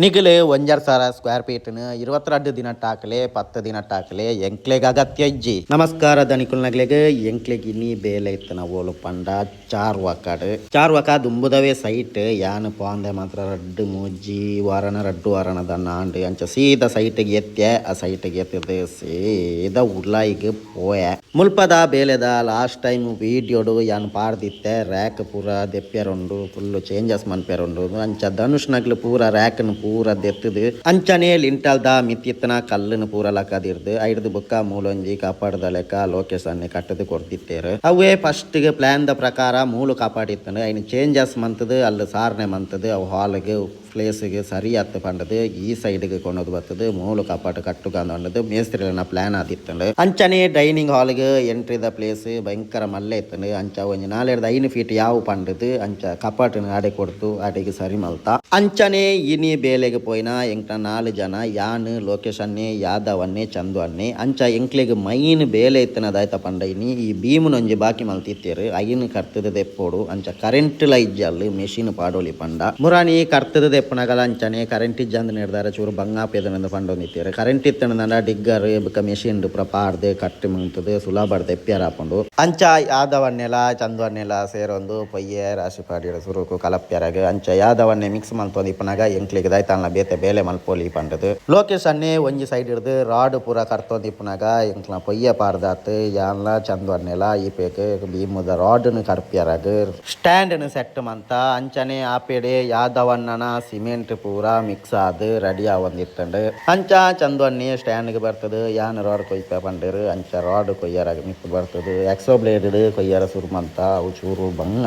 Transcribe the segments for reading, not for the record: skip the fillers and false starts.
ನಿಗಲು 1500 square ಫೀಟ್ನು 22 ದಿನಟ್ಟಾಕಲೆ, 10 ದಿನಟ್ಟಾಕಲೆ, ಎಂಕ್ಲೆಗ್ ಅಗತ್ಯ ಇಜ್ಜಿ. ನಮಸ್ಕಾರ ದನಿಕುಲ್ನಗ್ಲೆಗ್. ಎಂಕ್ಲೆಗ್ ಇನಿ ಬೇಲೆ ಇತ್ತನ ಓಲು ಪಂಡ ಚಾರ್ವಾಕಾಡ್. ಚಾರ್ವಾಕ ದುಂಬುದವೇ ಸೈಟ್. ಯಾನ್ ಪಾಂದೆ ಮಾತ್ರ ರಡ್ಡು ಮೂಜಿ ವಾರನ ರಡ್ಡು ವಾರನ ದನ್ನ ಆಂಡ್. ಅಂಚ ಸೀದಾ ಸೈಟ್ಗೆ ಎತ್ತೆ. ಆ ಸೈಟ್ಗೆ ಎತ್ತದು ಸೀದಾ ಉಲಾಯಿಗ್ ಪೋಯೆ. ಮುಲ್ಪದ ಬೇಲೆದ ಲಾಸ್ಟ್ ಟೈಮ್ ವೀಡಿಯೋಡು ಯಾನ್ ಪಾಡ್ದಿತ್ತೆ. ರ್ಯಾಕ್ ಪೂರ ದೆಪ್ಪ್ಯರುಂಡು, ಫುಲ್ ಚೇಂಜಸ್ ಮನ್ಪೆರುಂಡು. ಅಂಚ ಧನುಷ್ ನಗ್ಲು ಪೂರ ರ್ಯಾಕ್ನ್ ಪೂರ ದೆತ್ತದು, ಅಂಚನೆ ಲಿಂಟಲ್ದ ಮಿತ್ತಿತ್ತನ ಕಲ್ಲುನು ಪೂರ ಲಕ್ಕದಿರ್ದು, ಐಡ್ದು ಬೊಕ್ಕ ಮೂಲೊಂಜಿ ಕಾಪಾಡ್ದ ಲೆಕ್ಕ ಲೋಕೇಶ್ ಅಣ್ಣೆ ಕಟ್ಟದು ಕೊರ್ದಿತ್ತೇರು. ಅವೇ first plan the ಪ್ರಕಾರ ಮೂಲು ಕಾಪಾಡಿತ್ತನು. ಐನ್ ಚೇಂಜಸ್ ಮಂತದು, ಅಲ್ಲು ಸಾರಣೆ ಮಂತದು, ಅವು ಹಾಲ್ಗೆ ಪ್ಲೇಸ್ಗೆ ಸರಿ ಅತ್ತು ಪಂಡದು ಈ ಸೈಡ್ಗೆ ಕೊನೊದು ಬತ್ತದು ಮೂಲು ಕಾಪಾಡು ಕಟ್ಟುಗಂದು ಮೇಸ್ತ್ರಿಲೆನ ಪ್ಲಾನ್ ಆದಿತ್ತಂಡು. ಅಂಚನೆ ಡೈನಿಂಗ್ ಹಾಲ್ಗೆ ಎಂಟ್ರಿದ ಪ್ಲೇಸ್ ಭಯಂಕರ ಮಲ್ಲೆ ಇತ್ತಂಡು. ಅಂಚ ಒಂಜಿ 4ರ್ದ್ 5 ಫೀಟ್ ಯಾವ ಪಂಡದು ಅಂಚ ಕಪಾಟಿನ ಆಡೆ ಕೊಡ್ತು ಆಡೆಗೆ ಸರಿ ಮಲ್ತ. ಅಂಚನೆ ಇನಿ ಬೇಲೆಗೆ ಪೋಯಿನ ಎಂಕ್ನ ನಾಲ್ ಜನ: ಯಾನ್, ಲೋಕೇಶ್ ಅನ್ನೆ, ಯಾದವ್ ಅನ್ನೆ, ಚಂದು ಅನ್ನೆ. ಅಂಚ ಎಂಕ್ಲೆಗ್ ಮೈನ್ ಬೇಲೆ ಇತ್ತನದಾಯ್ತ ಪಂಡ, ಇನಿ ಈ ಭೀಮನೊಂಜಿ ಬಾಕಿ ಮಲ್ತಿತ್ತೇರು, ಐನ್ ಕರ್ತದ ದೆಪ್ಪೋಡು. ಅಂಚ ಕರೆಂಟ್ ಲ ಇಜ್ಜಲ್ಲು, ಮೆಷಿನ್ ಪಾಡೋಲಿ ಪಂಡ ಮುರಾನಿ ಕರ್ತದ ದೆಪ್ಪನಗಲ. ಅಂಚನೆ ಕರೆಂಟ್ ಇಜ್ಜಂದ್ ನಿರ್ಧಾರ ಚೂರು ಬಂಗಾಪೆದನಂದು ಪಂಡೊಂದಿತ್ತೇರು. ಕರೆಂಟ್ ಇತ್ತನದಂಡ ಡಿಗ್ಗರ್ ಬೊಕ ಮೆಷಿನ್ ಪೂರ ಪಾಡ್ದು ಕಟ್ಟಿ ಮಂತದು ಸುಲಭ ದೆಪ್ಪ್ಯಾರ ಆಪುಂಡು. ಅಂಚ ಯಾದವ್ ಅನ್ನೆಲ ಚಂದು ಅನ್ನೆಲ ಸೇರೊಂದು ಪೊಯ್ಯೆ ರಾಶಿ ಪಾಡಿಯರ ಸುರುಕು ಕಲಪ್ಪ್ಯರಗ್. ಅಂಚ ಯಾದವನ್ನೆ ಮಿಕ್ಸ್ ಮಲ್ತೊಂದು ಇಪ್ಪುನಗ ಎಂಕ್ಲೆಗ್ ದಾಯ್ತಾನ್ಲ ಬೇತೆ ಬೇಲೆ ಮಲ್ಪೊಲಿ ಪಂಡದು. ಲೋಕೇಶ್ ಅನ್ನೆ ಒಂಜಿ ಸೈಡ್ ಹಿಡ್ದು ರಾಡ್ ಪೂರ ಕರ್ತೊಂದು ಇಪ್ಪುನಗ ಎಂಕ್ಲ ಪೊಯ್ಯೆ ಪಾಡ್ದಾತ್. ಯಾನ್ಲ ಚಂದು ಅನ್ನೆಲ ಈ ಪೇಕ್ ಭೀಮದ ರಾಡ್ನು ಕರ್ಪ್ಯರಗ್ ಸ್ಟ್ಯಾಂಡ್ ಸೆಟ್ ಮಂತ. ಅಂಚನೆ ಆಪೆಡೆ ಯಾದವಣ್ಣನ ಸಿಮೆಂಟ್ ಪೂರ ಮಿಕ್ಸ್ ಆದ್ ರೆಡಿ ಆವೊಂದಿತ್ತಂಡು. ಅಂಚ ಚಂದು ಅನ್ನೆ ಸ್ಟ್ಯಾಂಡ್ಗೆ ಬರ್ತದೆ, ಯಾನ್ ರಾಡ್ ಕೊಯ್ಪ ಪಂಡೇರು. ಅಂಚ ರಾಡ್ ಕೊಯ್ಯರ ಮಿತ್ತ್ ಬರ್ತದೆ, ಎಕ್ಸೋ ಬ್ಲೇಡ್ ಕೊಯ್ಯರ ಸುರು ಮಂತ. ಅವು ಚೂರು ಬಂಗ.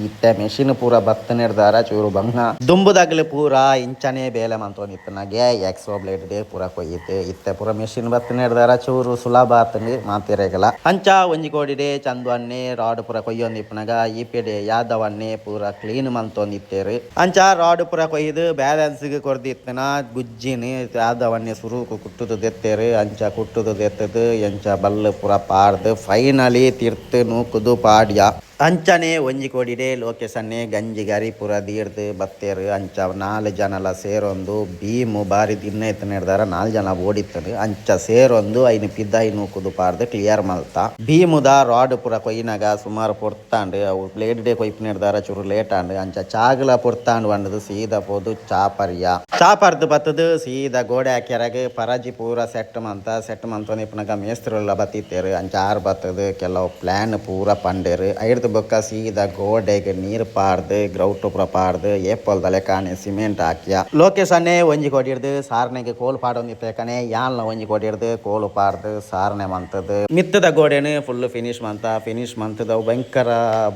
ಇತ್ತೆ ಮೆಷಿನ್ ಪೂರ ಬತ್ತನೆಡ್ದಾರ ಚೂರು ಬಂಗ. ದುಂಬುದಾಗಲಿ ಪೂರ ಇಂಚನೆ ಬೇಲೆ ಮಂತೊಂದಿತ್ತನಾಗೆ ಎಕ್ಸೋ ಬ್ಲೇಡ್ ಪೂರ ಕೊಯ್ಯಿತ್ತು. ಇತ್ತೆ ಪೂರ ಮೆಷಿನ್ ಬತ್ತನೆಡ್ದಾರ ಚೂರು ಸುಲಭ ಆತಂಡು ಮಾತೆರೆಗಲ. ಅಂಚ ಒಂಜಿ ಕೋಡಿಡೆ ಚಂದು ಅನ್ನೆ ರಾಡ್ ಪೂರ ಕೊಯ್ಯೊಂದಿಪ್ಪುನಗ ಈ ಪೆಡೆ ಯಾದವ್ ಅನ್ನೆ ಪೂರ ಕ್ಲೀನ್ ಮಂತೊಂದಿತ್ತೇರು. ಅಂಚ ರಾಡ್ ಪೂರ ಕೊಯ್ದು ಬ್ಯಾಲೆನ್ಸ್ ಕೊರ್ದಿತ್ತನ ಗುಜ್ಜಿನ ಯಾದವ್ ಅನ್ನೆ ಸುರುಕು ಕುಟ್ಟುದು ದೆತ್ತೇರು. ಅಂಚ ಕುಟ್ಟುದು ದೆತ್ತದು ಎಂಚ ಬಲ್ಲು ಪೂರ ಪಾಡ್ದು ಫೈನಲಿ ತಿರ್ತು ನೂಕುದು ಪಾಡ್ಯ. ಅಂಚನೆ ಒಂಜಿ ಕೋಡಿಡೆ ಲೋಕೇಶ್ ಅನ್ನೆ ಗಂಜಿ ಗರಿ ಪೂರ ದೀಡ್ದು ಬತ್ತೇರು. ಅಂಚ ನಾಲ್ ಜನಲ ಸೇರೊಂದು ಭೀಮು ಬಾರಿ ದಿನ ಇತ್ತನ ನಾಲ್ ಜನ ಓಡಿತ್ತನು. ಅಂಚ ಸೇರೊಂದು ಐನ್ ಪಿದಾಯಿ ನೂಕುದು ಪಾಡ್ದು ಕ್ಲಿಯರ್ ಮಲ್ತ. ಭೀಮುದ ರಾಡ್ ಪೂರ ಕೊಯ್ಯಿನಾಗ ಸುಮಾರು ಪೊರ್ತಾಂಡು. ಅವು ಬ್ಲೇಡ್ ಡೇ ಕೊಯ್ಪಿನೆಡ್ದಾರ ಚೂರು ಲೇಟ್ ಆಂಡು. ಅಂಚ ಚಾಗಲ ಪೊರ್ತಾಂಡು ಪಂಡದು ಸೀದಾ ಪೋದು ಚಾ ಪರ್ಯ. ಚಾ ಪರ್ದು ಬತ್ತದು ಸೀದಾ ಗೋಡೆ ಹಾಕ್ಯರಾಗ ಪರಾಜಿ ಪೂರ ಸೆಟ್ ಮಂತ. ಸೆಟ್ ಮಂತೊಂದು ಇಪ್ಪುನಗ ಮೇಸ್ತ್ರುಲ್ಲ ಬತ್ತಿತ್ತೇರು. ಅಂಚ ಆರ್ ಬತ್ತದು ಕೆಲವು ಪ್ಲಾನ್ ಪೂರ ಪಂಡೇರು. ಐಡ್ದು ಬೊಕ್ಕ ಸೀದಾ ಗೋಡೆಗ್ ನೀರು ಪಾಡ್ದು, ಗ್ರೌಟ್ ಪೂರ ಪಾಡ್ದು, ಏಪಲ್ದ ಲೆಕಾನೆ ಸಿಮೆಂಟ್ ಹಾಕ್ಯ. ಲೋಕೇಶ್ ಅನ್ನೆ ಒಂಜಿ ಕೋಡಿರ್ದು ಸಾರಣೆಗೆ ಕೋಲು ಪಾಡೊಂದಿತ್ತೆ ಕಣೆ. ಯಾನ್ಲ ಒಂಜಿ ಕೋಡಿರ್ದು ಕೋಲು ಪಾಡ್ದು ಸಾರಣೆ ಮಂತದು ಮಿತ್ತದ ಗೋಡೆನು ಫುಲ್ ಫಿನಿಶ್ ಮಂತ. ಫಿನಿಶ್ ಮಂತದ ಭಯಂಕರ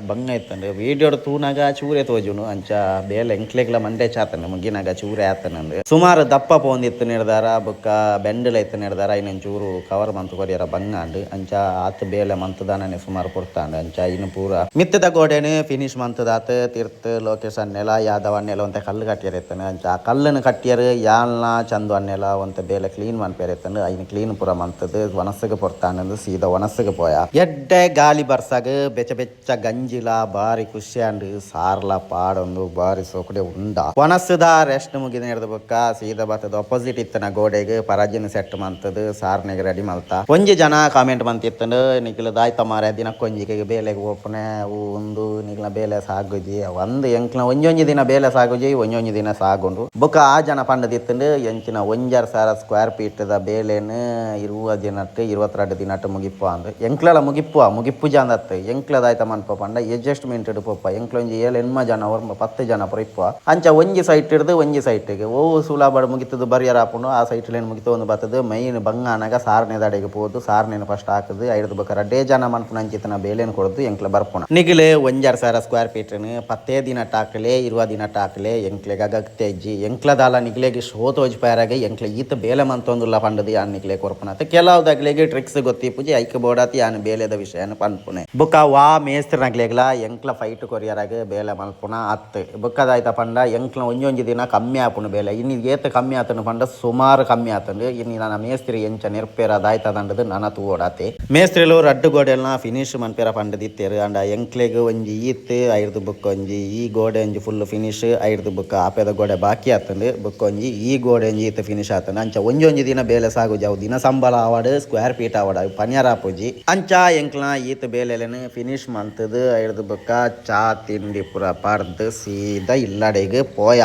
ಬಂಗ ಇತ್ತಂಡು. ವೀಡಿಯೋಡ್ ತೂನಾಗ ಚೂರೆ ತೋಜುನು. ಅಂಚ ಬೇಲೆ ಎಂಕ್ಲೆಗ್ಲ ಮಂಡೆ ಚಾತನ ಮುಗಿನಾಗ ಚೂರೆ ಆತನಂದು. ಸುಮಾರು ದಪ್ಪ ಪೋಂದಿತ್ತು ನಿರ್ದಾರ, ಬೊಕ್ಕ ಬೆಂಡಲ ಇತ್ತು ನಿರ್ದಾರ. ಇನ್ನೊಂದು ಚೂರು ಕವರ್ ಮಂತು ಕೊರಿಯರ ಬಂಗಾಂಡು. ಅಂಚ ಆತ್ ಬೇಲೆ ಮಂತದಾನನೆ ಸುಮಾರು ಪೊರ್ತಾಂಡು. ಅಂಚ ಇನ್ನು ಪೂರ ಮಿತ್ತದ ಗೋಡೆನು ಫಿನಿಶ್ ಮಂತದಾತ್. ತಿರ್ತ್ ಲೋಕೇಶ್ ಅನ್ನೆಲ ಯಾದವ್ ಅನ್ನೆಲ ಒಂತೆ ಕಲ್ಲು ಕಟ್ಟಿಯರ್ ಇತ್ತನು. ಅಂಚ ಆ ಕಲ್ಲನ್ನು ಕಟ್ಟಿಯರು. ಯಾನ್ಲ ಚಂದು ಅನ್ನೆಲ ಒಂತೆ ಬೇಲೆ ಕ್ಲೀನ್ ಮನ್ಪೇರ್ ಇತ್ತನು. ಐನ್ ಕ್ಲೀನ್ ಪೂರ ಮಂತದು ಒನಸ್ಸಿಗೆ ಪೊರ್ತಾಂಡು ಸೀದಾ ಒನಸ್ಸಿಗೆ ಪೋಯ. ಎಡ್ಡೆ ಗಾಲಿ ಬರ್ಸಾಗ ಬೆಚ್ಚ ಬೆಚ್ಚ ಗಂಜಿಲ ಬಾರಿ ಖುಷಿ ಆಂಡು. ಸಾರ್ಲ ಪಾಡೊಂದು ಬಾರಿ ಸೋಕಡೆ ಉಂಡ. ಒನಸ್ಸುದ ರೆಸ್ಟ್ ಮುಗಿದ ಹಿಡ್ದು ಬೊಕ್ಕ ಸೀದಾ ಬತ್ತದ ಅಪೋಸಿಟ್ ಇತ್ತನ ಗೋಡೆಗ್ ಪರಾಜಿನ ಸೆಟ್ ಮಂತದು ಸಾರ್ನೆಗ್ ರೆಡಿ ಮಲ್ತ. ಒಂಜಿ ಜನ ಕಾಮೆಂಟ್ ಮಂತಿತ್ತಂಡು, ನಿಕ್ಲು ದಾಯ್ತ ಮಾರೆ ದಿನಕ್ಕೊಂಜಿಗೆ ಬೇಲೆಗ್ ಪೋಪುನೆ, ಅವು ಒಂದು ನಿಕ್ಲ ಬೇಲೆ ಸಾಗುಜಿ. ಒಂದು ಎಂಕ್ಲ ಒಂಜೊಂಜಿ ದಿನ ಬೇಲೆ ಸಾಗುಜಿ, ಒಂಜೊಂಜಿ ದಿನ ಸಾಗುಂಡು. ಬೊಕ್ಕ ಆ ಜನ ಪಂಡದಿತ್ತಂಡು, ಎಂಚಿನ 1500 ಸ್ಕ್ವೇರ್ ಫೀಟ್ ದ ಬೇಲೆನ್ 20 ದಿನಟ್ಟು 22 ದಿನಟ್ಟು ಮುಗಿಪ್ಪ ಅಂದ್. ಎಂಕ್ಲಲ ಮುಗಿಪ್ಪುವ, ಮುಗಿಪ್ಪುಜ ಅಂದತ್ತು. ಎಂಕ್ಲದಾಯ್ತ ಮನ್ಪ ಪಂಡ ಅಡ್ಜಸ್ಟ್ಮೆಂಟ್ ಪೋಪ. ಎಂಕ್ಲ ಒಂಜಿ ಏಳು ಎಣ್ಮ ಜನ ಒರ್ಂಬ 10 ಜನ ಪೂರ ಇಪ್ಪುವ. ಅಂಚ ಒಂಜಿ ಸೈಟ್ ಹಿಡ್ದು ಒಂಜಿ ಸೈಟ್ಗೆ ಓ ಸುಲಭ ಮುಗಿತದು ಬರಿಯರ ಆಪುಂಡು. ಆ ಸೈಟ್ ಮುಗಿತು ಒಂದು ಬತ್ತದು. ಮೈನ್ ಬಂಗಾನಾಗ ಸಾರನೆದಡೆಗೆ ಪೋದು ಸಾರನೆನ ಫಸ್ಟ್ ಹಾಕುದು. ಐಡ್ದು ಬೊಕ್ಕ ರಡ್ಡೇ ಜನ ಮನ್ಪುನ ಅಂಚಿತನ ಬೇಲೆನ್ ಕೊಡ್ದು ಎಂಕ್ಲ ಬರ್ಪುನ. ನಿಗಿಲೆ 1500 ಸ್ಕ್ವೇರ್ ಫೀಟ್ನು 10 ದಿನ ಟಾಕಲೆ, 20 ದಿನ ಟಾಕಲೆ, ಎಂಕ್ಲೆಗ್ ಅಗತ್ಯ ಇಜ್ಜಿ. ಎಂಕ್ಲದಾಲ ನಿಗ್ಲೆಗ್ ಶೋ ತೋಜ್ಪಾಯರಾಗ ಎಂಕ್ಲೆ ಈತ ಬೇಲೆ ಮಂತೊಂದುಲ್ಲ ಪಂಡದು ಯಾನ್ ನಿಗ್ಲೆ ಕೊರ್ಪುನ. ಕೆಲವುದಗ್ಲೆಗ್ ಟ್ರಿಕ್ಸ್ ಗೊತ್ತಿಪ್ಪುಜಿ. ಐಕ್ ಬೋಡಾತಿ ಯಾನ್ ಬೇಲೆದ ವಿಷಯನ ಪನ್ಪುನೆ. ಬೊಕ್ಕ ವಾ ಮೇಸ್ತ್ರಿನಗ್ಲೆಗ್ಲ ಎಂಕ್ಲ ಫೈಟ್ ಕೊರಿಯರಾಗ ಬೇಲೆ ಮಲ್ಪುನ ಅತ್ತು. ಬೊಕ್ಕದಾಯ್ತ ಪಂಡ ಎಂಕ್ಲ ಒಂಜೊಂಜಿ ದಿನ ಕಮ್ಮಿ ಆಪುಂಡು ಬೇಲೆ. ಇನ್ನು ಏತ್ ಕಮ್ಮಿ ಆತನು ಪಂಡ ಸುಮಾರು ಕಮ್ಮಿ ಆತಂಡು. ಇನ್ನು ನನ್ನ ಮೇಸ್ತ್ರಿ ಎಂಚ ನೆರ್ಪೇರ ದಾಯ್ತ ದಂಡದು ನನ ತೂವೋಡಾತೆ. ಮೇಸ್ತ್ರಿಲು ರಡ್ಡು ಗೋಡೆಲ್ನ ಫಿನಿಶ್ ಮನ್ಪೇರ ಪಂಡದಿತ್ತೇರು. ಅಂಡ ಎಂಕ್ಲೆಗ್ ಒಂಜಿ ಈತ್ ಐರ್ದ್ ಬೊಕ್ಕ ಒಂಜಿ ಈ ಗೋಡೆ ಒಂಜಿ ಫುಲ್ ಫಿನಿಶ್ ಐರ್ದ್ ಬೊಕ್ಕ ಆಪೆದ ಗೋಡೆ ಬಾಕಿ ಆತುಂಡು ಬೊಕ್ಕ ಒಂಜಿ ಈ ಗೋಡೆ ಒಂಜಿ ಈತ್ ಫಿನಿಶ್ ಆತುಂಡು. ಅಂಚ ಒಂಜಿ ಒಂಜಿ ದಿನ ಬೇಲೆ ಸಾಗುಜಿ ಅವು ದಿನ ಸಂಬಳ ಆವಡ್ ಸ್ಕ್ವೇರ್ ಫೀಟ್ ಆವಡ್ ಅವು ಪನಿಯರ ಆಪುಜಿ. ಅಂಚ ಎಂಕ್ಲ ಈತ್ ಬೇಲೆಲೆನ್ ಫಿನಿಶ್ ಮಂತುದು ಐರ್ದ್ ಬೊಕ್ಕ ಚಾ ತಿಂಡಿ ಪೂರ ಪರ್ದ್ ಸೀದಾ ಇಲ್ಲಡೆಗ್ ಪೋಯ.